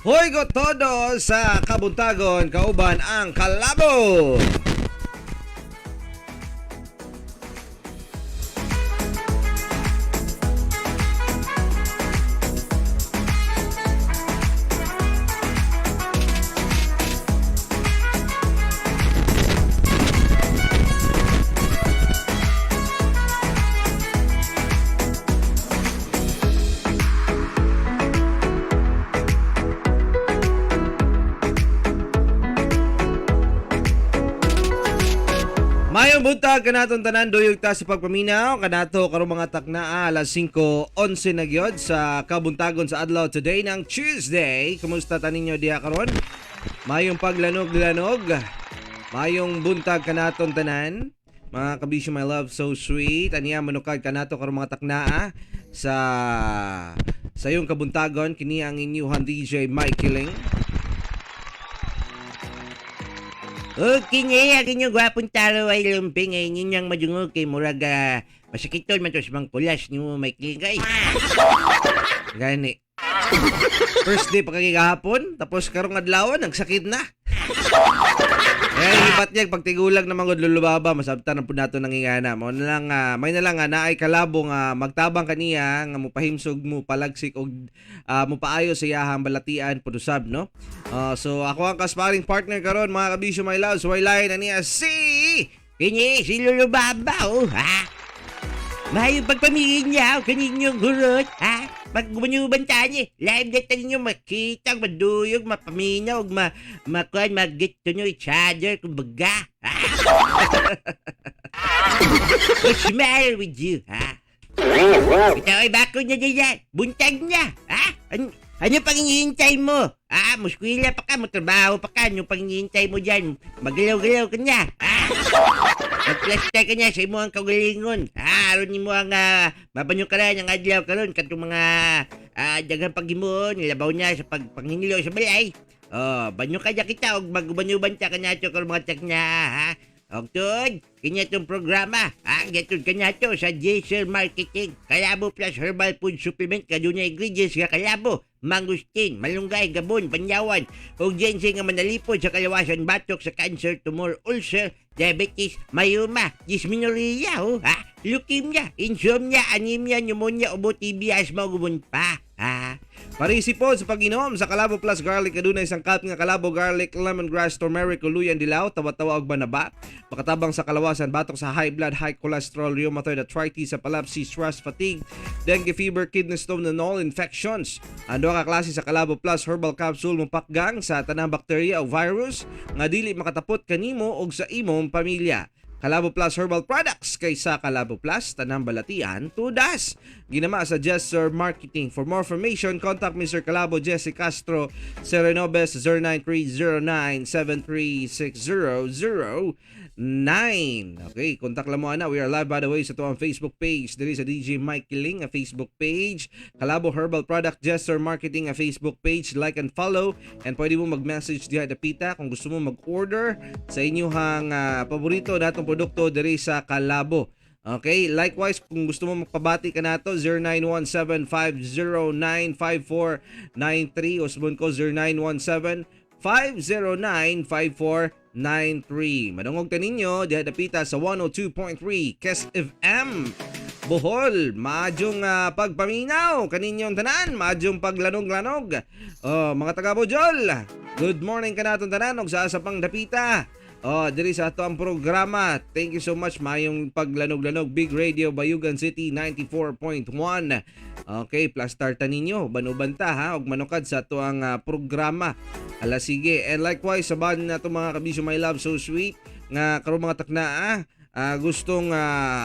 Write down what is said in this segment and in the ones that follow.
Juego todo sa kabuntagon kauban ang Kalabo. Mayong buntag kanaton tanan, duyog ta sa pagpaminaw kanato karong mga taknaa, alas 5:11 na gyud sa kabuntagon sa adlaw today ng Tuesday. Kumusta ta ninyo diha karon? Mayong paglanog-lanog. Mayong buntag kanaton tanan. Mga kabisyo, my love, so sweet. Aniya manukad kanato karong mga taknaa sa iyong kabuntagon, kini ang inyuhan DJ Mike Kiling. Okay niya, ang inyong gwapong taro ay lumping ay ninyang madungog kay murag masakiton man to sa mangkulas ni mo may klingay. Gani. First day pa kay gahapon, tapos karong adlaw nagsakit na. Eh, ibat niya pagtigulag na mangod lulubaba, masabtan na pud nato nang ingana. Mo na lang may na lang naay kalabo nga magtabang kaniya nga mupahimsog, mo palagsik og mupaayo sa iyahang balatian pud usab, no? So ako ang kasparing partner karon, mga kabisyo, my love, so lain na niya si Kini si Lolo Baba, oh, ha? Mayo pagpamigin niya, oh, kaninyong hurot, ha? Pag gumanyuban ta niya, live data ninyo, makita, maduyog, mapaminaw, makuan, mag-get to know each other, kumbaga, ha? What's the matter with you, ha? Ikaw ay bako niya diyan, buntag niya, ha? Ano pang hinihintay mo? Ah, muskwila pa ka, mutrabaho pa ka, ano pang hinihintay mo dyan? Magalaw-galaw ka niya, ha? Magplasta ka niya sa imo ang kaugalingon. Ah, aron nimo ang mabanyukaran ang adlaw karon katong mga daghang paghimuon, labaw niya sa pagpanginilo sa balay. Oh, banyo ka niya kita og magbanyo-ban ta kanato karon mga takna, ha? Og tuod, kanya itong programa. Ha, gatod kanya to sa Jason Marketing. Kalabo Plus Herbal Food Supplement, kaduna ingredients nga kalabo, mangustin, malunggay, gabon, panyawan, ug ginseng nga manalipod sa kalawasan, batok sa cancer, tumor, ulcer, diabetes, myoma, dysmenorrhea, oh, ha? Leukemia, insomnia, anemia, pneumonia, ubo, TB, asthma, ug uban pa, ha? Parisi po sa pag-inom sa Kalabo Plus Garlic, adunay sangkap nga kalabo, garlic, lemongrass, turmeric, luyan, dilaw, tawa-tawa ug banaba. Makatabang sa kalawasan, batok sa high blood, high cholesterol, rheumatoid arthritis, epilepsy, stress, fatigue, dengue fever, kidney stone, and all infections. Ang duha ka klase sa Kalabo Plus Herbal Capsule mopakgang sa tanang bakterya o virus nga dili makatapot kanimo og sa imong pamilya. Kalabo Plus Herbal Products, kaysa Kalabo Plus, tanang balatian, tudas. Ginama sa Jester Marketing. For more information, contact Mr. Kalabo Jesse Castro Serenobes 0930973600. Okay, contact lang mo ana. We are live, by the way, sa tuang Facebook page. Diri sa DJ Mike Kiling a Facebook page. Kalabo Herbal Product Jester Marketing a Facebook page. Like and follow. And pwede mo mag-message diha dapita kung gusto mo mag-order sa inyong paborito natong produkto diri sa Kalabo. Okay, likewise kung gusto mo magpabati ka nato, 0917-509-5493 o subon ko 0917-509-5493. Madungog ta ninyo diha dapita sa 102.3 Kes FM. Bohol, madyong pagpaminaw kaninyong tanan, madyong paglanog-lanog. Oh, mga taga Bojol, good morning kanaton tanan og sa asa pang dapita. Oh, diri sa ato ang programa. Thank you so much, mayong paglanog-lanog, Big Radio Bayugan City 94.1. Okay, plus start ta ninyo, banuban ta ha og manukad sa ato ang programa. Ala sige. And likewise sa ban nato, mga kabisyo, my love, so sweet nga karon mga takna gustong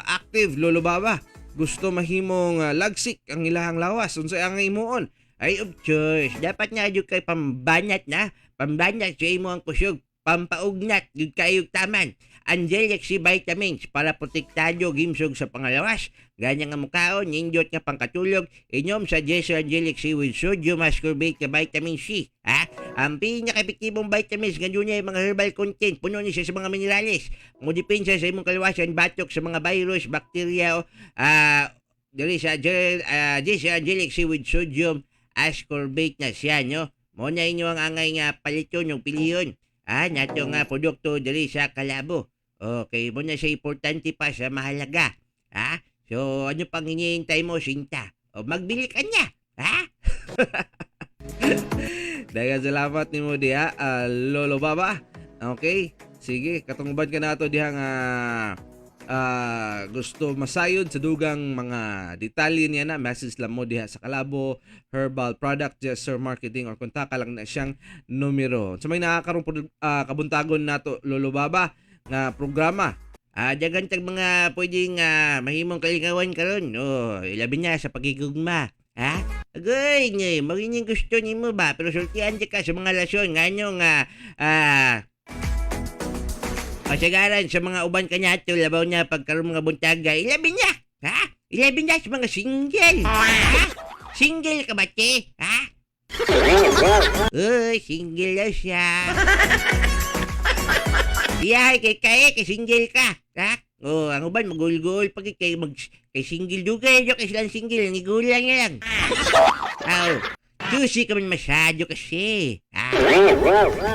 active lolo baba. Gusto mahimong lagsik ang ilahang lawas. Unsay ang imuon? Ay, of course, dapat nga jud kay pambanat na, pambanat sa imo ang kusog, pampaugnat, jud kayo taman. Angelic C vitamins para protektado gimsog sa pangalawas. Ganyan nga mukaon, nindot nga pangkatulog, inom sa Jesu Angelic C with sodium ascorbate nga vitamin C. Ha? Ang pinaka-epektibong vitamins nga dunay mga herbal content, puno ni siya sa mga minerales. Mo depensa sa imong kalawasan batok sa mga virus, bakterya, diri sa Jesu Angelic C with sodium ascorbate na siya, no? Mo na inyo ang angay nga paliton yung piliyon. Nato nga produkto diri sa Kalabo. Okay, mo na siya importante pa sa mahalaga. Ha? So, ano pang hinihintay mo, Sinta? O, magbili ka niya. Ha? Daghang salamat nimo diha, Lolo Baba. Okay? Sige, katungubad ka nato diha nga gusto masayod sa dugang mga detalye niya na message lang mo diha sa Kalabo Herbal Product Gesture Marketing or kontaka lang na siyang numero. Sa may nakakarong kabuntagon nato, Lolo Baba, nga programa. Daghan tag mga pwedeng mahimong kalingawan karon. Oh, ilabi na sa pagigugma. Ha? Agoy, ngay, maging gusto nimo ba? Pero sultian di ka sa mga lasyon ngano nga kasagaran sa mga uban kaniadto, labaw na pagkaron mga buntaga, ilabi niya. Ha? Ilabi niya sa mga single. Ha? Single ka ba, te? Ha? Uy, single daw siya. Iyahay kay kay kay single ka. Ha? Oh, ang uban magulgol pag kay mag kay single dugay yo kay silang single ni gulang lang. Aw. Juicy ka man masyado kasi. Ha?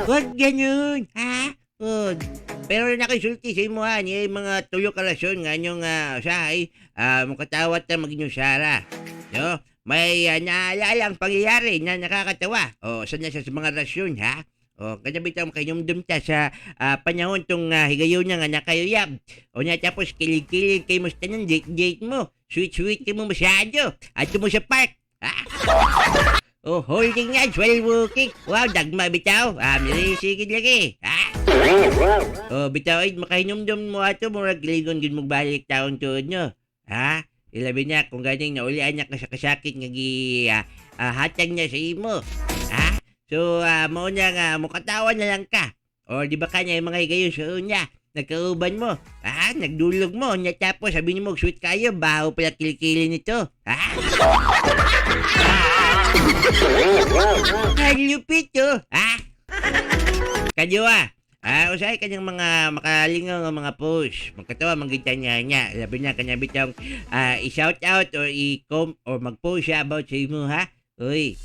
Huwag ganun, ha? Oh, pero nakisulti sa imo ha, niya yung mga tuyo kalasyon nga inyong usahay, mukatawat na maging sara. No? May naalala ang pangyayari na nakakatawa. O, saan na siya sa mga rasyon, ha? O, kanya bitaw makainomdum ta sa panahon tong higayon niya nga nakayuyab. O niya tapos kilig-kilig kay mo sa tanan, date-date mo. Sweet-sweet kay mo masyado. Ato mo sa park. Ha? Oh, holding hands while walking. Wow, dagma bitaw. Mirisigid lagi. Ha? Oh, bitaw ay makahinumdum mo ato murag ligon gid mo balik taon tuod nyo. Ha? Ilabi niya kung ganing naulian niya ka sa kasakit nga gi hatag niya sa imo. Ha? So, mao niya nga mukatawa na lang ka. O di ba kanya yung mga higayon sa unya? Nagkauban mo. Ha? Nagdulog mo. Nya tapos sabi niyo mo, sweet kayo, baho pala kilikili nito. Ha? Kalupit oh. Ha? Kadyo. Usay kanyang mga makalingaw nga mga post. Magkatawa manggita niya niya. Labi na kanya bitong i-shout out or i-com or mag-post siya about sa imo ha. Uy.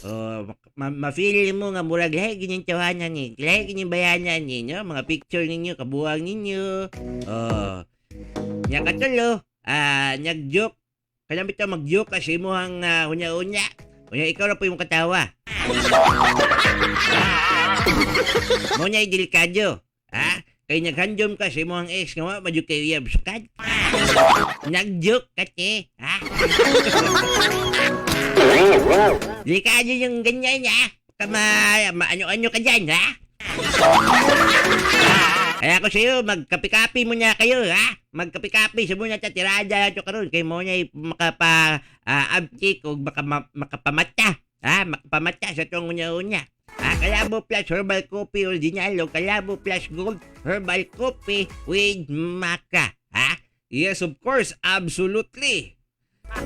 Oh, ma-feel mo nga murag lahi ganyan tawanan ni. Lahi ganyan bayanan ni, no? Mga picture ninyo, kabuang ninyo. Oh. Nya katulo, nag-joke. Kanya bitaw mag-joke kasi mo ang unya-unya. Unya ikaw ra po yung katawa. Mo niya delikado. Ha? Kay naghandom ka sa imong ex nga wa man jud kayo uyab sukad. Nag-joke ka te. Ha? Delikado yung ganyan ha. Baka ma ano-ano ka dyan ha. Kaya ako sa'yo, magkape-kape muna kayo, ha? Magkape-kape sa muna ta tirada to karon kay mo niya makapa abtik o baka makapamata. Ha? Makapamata sa tong unya-unya. Ha? Kalabo Plus Herbal Coffee Original o Kalabo Plus Gold Herbal Coffee with Maca. Ha? Yes, of course, absolutely.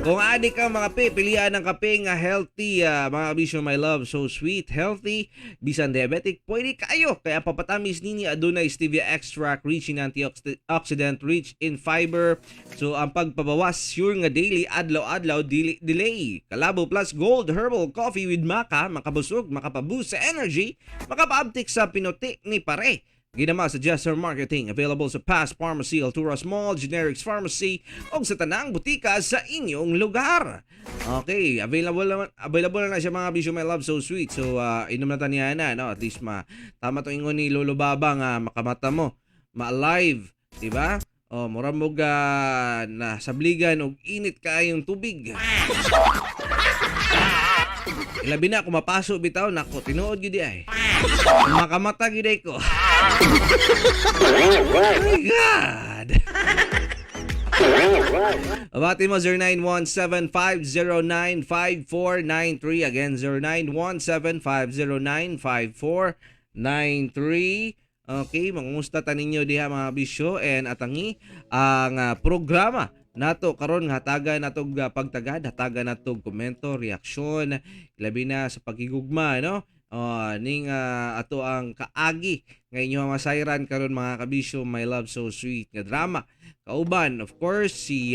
Kung adi ka mga kape, pilian ang kape nga healthy, mga kabisyo my love, so sweet, healthy, bisan diabetic, pwede kayo. Kaya papatamis nini adunay stevia extract, rich in antioxidant, rich in fiber. So ang pagpabawas, sure nga daily, adlaw-adlaw, dili, delay. Kalabo Plus Gold Herbal Coffee with Maca, makabusog, makapaboost sa energy, makapaabtik sa pinuti ni pare. Ginama sa Jester Marketing, available sa Pass Pharmacy, Alturas Mall, Generics Pharmacy, o sa tanang butika sa inyong lugar. Okay, available na siya mga bisyo my love, so sweet. So inom na ta niya na, no? At least ma tama to ingon ni Lolo Baba nga makamata mo, ma-alive, di ba? Oh, mura mo ga na sabligan og init kaayong tubig. Ilabi na kung mapaso bitaw nako, tinuod gyud ay. Makamata gyud ay ko. Oh my God. Abati mo 0917-509-5493. Again, 0917-509-5493. Okay, mangumusta ta ninyo diha mga bisyo and atangi ang programa nato karon nga hatagan nato pagtagad, hatagan nato komento, reaksyon, labi na sa pagigugma, no? Ning ato ang kaagi nga inyo masayran karon mga kabisyo my love so sweet nga drama. Kauban of course si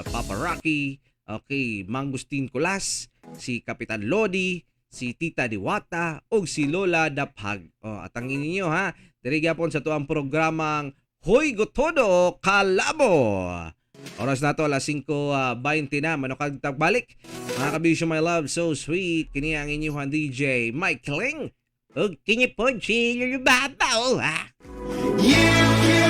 Papa Rocky, okay, Mangustin Kulas, si Kapitan Lodi, si Tita Diwata ug si Lola Daphag. Oh, atangin ninyo ha. Diri gyapon sa tuang programang Hoy Gotodo Kalabo. Oras na to, alas 5:20 na, manukag tagbalik. Mga kabisyo, my love, so sweet. Kini ang inyong DJ Mike Kling. Ug kini pod si Lulu Baba, oh, ha? You